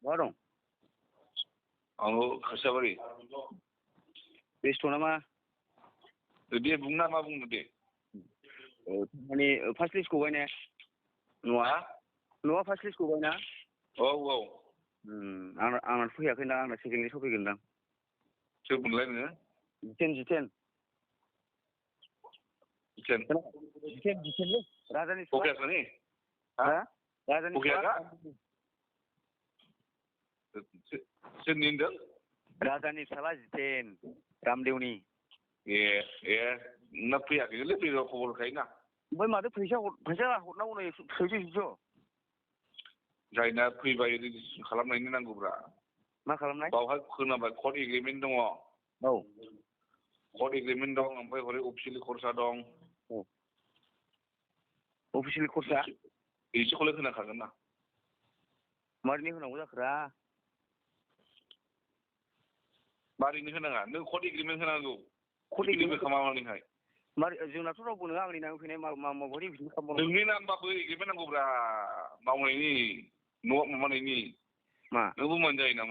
बहा दं? आङो खासियाबारि। बेस्थ' नामा? दे बुंना मा बुंनो दे। माने फार्स्ट लिस्ट गबाय ने? न'आ फार्स्ट लिस्ट गबाय ना? औ औ। आंना फैयाखैना आंना सेकेन्ड लिस्टआव फैगोनदां। सोरमोनलाय नोङो? जितेन जितेनलै राजानि फैयाखै राजानि सोरनि होनदों? राजानि फिसाला जितेन रामदेवनि। ए नोंना फैयाखैलै फैबा खबर होखायोना। ओमफ्राय माथो फैसा हरनांगौ नै सयस'। जायना फैबाय रेजिस्ट्रेसन खालामनायनि नांगौब्रा। मा खालामनाय? बावहाय खोनाबाय कर्ट एग्रिमेन्ट दङ। औ। कर्ट एग्रिमेन्ट दं ओमफ्राय हरै अफिसियेलि खरसा दं। औ। अफिसियेलि खरसा? एसेखौलाय होनांखागोन ना। मारैनो होनांगौ जाखोरा? मारैनो होनाङा नों कर्ट एग्रिमेन्ट होनांगौ। कर्ट एग्रिमेन्ट खालामनानैहाय। जोंनाथ' रावबो नङा आंनि नाम फैनाय मावबाय बिदिनो खालामबावनांगौ। नोंनि नामबाबो एग्रिमेन्ट नांगौब्रा मावनायनि न' माबानायनि। मा? नोंबो मोनजायो नामा?